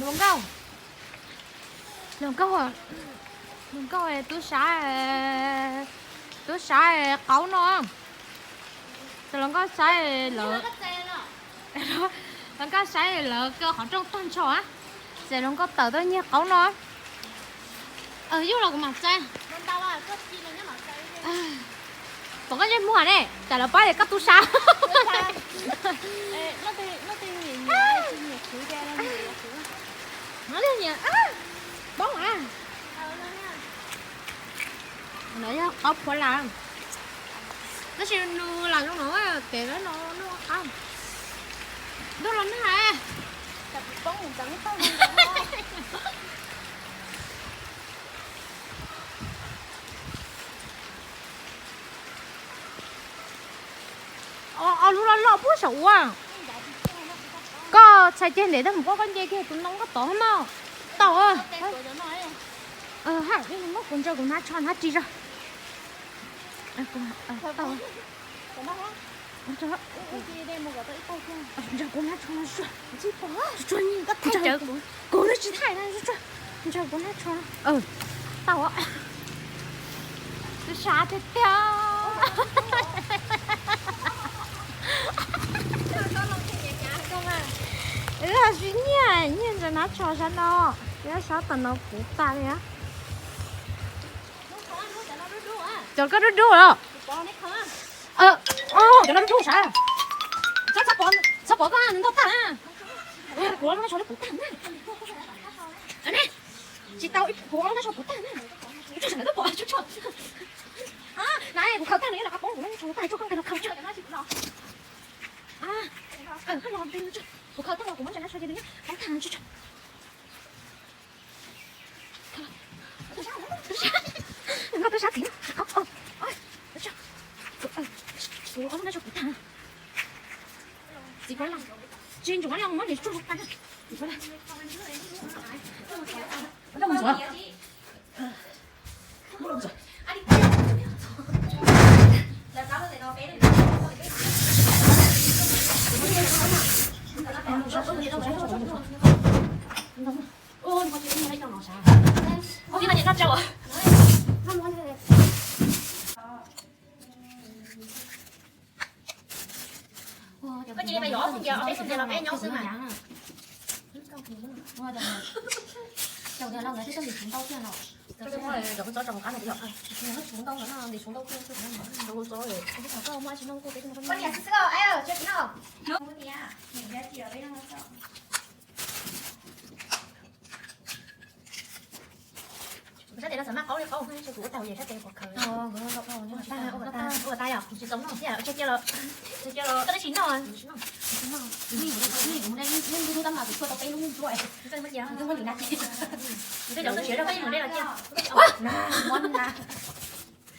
Hluas nkauj, hluas nkauj, hluas nkauj tub sab, tub sab qaub no. Tus hluas nkauj saib lawv, hluas nkauj saib lawv kaw qhov rooj tag nrho, ces hluas nkauj tawm tuaj nyiag qaub no. Yus los kuv mam txais. Pom koj ntsej muag ne, cas lawv paub tias koj tub sab. Poob a. No yog qaub phuav lam, tab sis nws lam zoo no, kev no noj qab. Ntuj los nag. Ob lub loj loj puag saum ua. Koj txhais ceg ntev tag mus koj nce kiag tus ntoo koj tod no. Tau. Hais, kuv ntsaws kuv hnab tsho hnab ris tso. Ntsaws kuv hnab tsho no, kuv tsis thaij na, ntsaws kuv hnab tsho no. Tau. Tub sab tiag tiag. Wb ho siv nyiaj, nyiaj ntsaws hnab tsho sab no, thiab sab tom no puv tas li. Cov koj dub dub los? Cov no dub dub sav. Txhob pov koj ntau tag na. Kuv lub hnab tsho puv tag na. Tsis tau, kuv lub hnab tsho puv tag na. Tsuag sawv daws twb pom tsuag tsuag. Na kuv khaws tag nws yuav los qab poob kuv lub hnab tsho tag tsuag koj nqis los khaws tsuag. Koj los nqis los tsuag, kuv khaws tag los kuv muab ntsaws hnab tsho ces nws yuav poob tag tsuag tsuag. Nkauj tub sab txiv, kuv lub hnab tsho puv tag. Txiv pov, tsis ntsuav no muab niam tsuag tag. Koj cia li pais yuav ob tug ntxias, ob peb tug ntxias los peb nyob xwb mas. Cov txob tso kuv qab no yom. Koj niam xwb xwb, tsam tsis no. Kuv sab tes no xav maj qaub li qaub, kuv ua tag yam sab tes pom khaws. Ua tag yom, tsis txaus no, cia cia los, koj twb tsis noj. Kuv muab tus siav rau koj mus de los cia.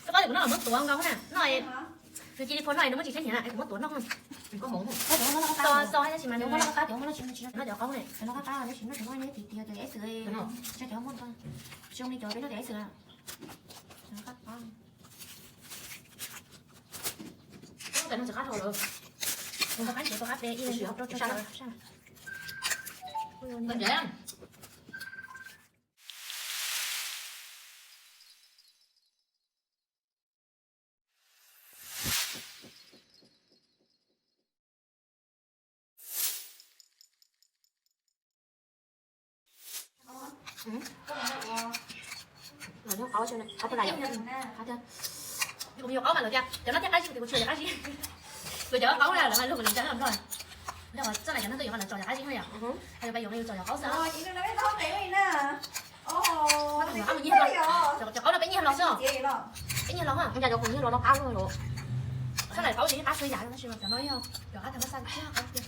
Koj paub tias kuv noj los muab tuav nkaus na, noj, nws cia li phua noj es nws muab tsis tshaib nyiam na, es kuv muab tuav noj. Xo xo tab sis mas nws muab noj qab, cov muab noj tsis, no cov qaub ne, no qab qab tab sis noj tsis muaj nyob tiag tiag, cov ib xwm, cov muab, zoo li cov peb noj tias ib xwm. Qab qab. Qab no tsis qab rau lawm. Qab ntsev, qab ple ib leeg rau tso sab. Qaub, qaub mas lawm tiag, cov no thiaj qab zib, kuv tsis qab zib. Kuv cov qaub na lawv mas luag kuv li ntsa nplog. Txoj na cov no tuaj yuav mas lawv tso cov qab zib no yom. Yog pais yuav no yus tso cov qaub xwb. Cov qaub no peb nyiag hlo xwb. Peb nyiag hlo, cov kuv nyiag hlo no qab luaj los. Txoj na qaub ces qab xwb yam, tab sis mas cov no yog cov qab tag mab xaj thiab qaub tiag.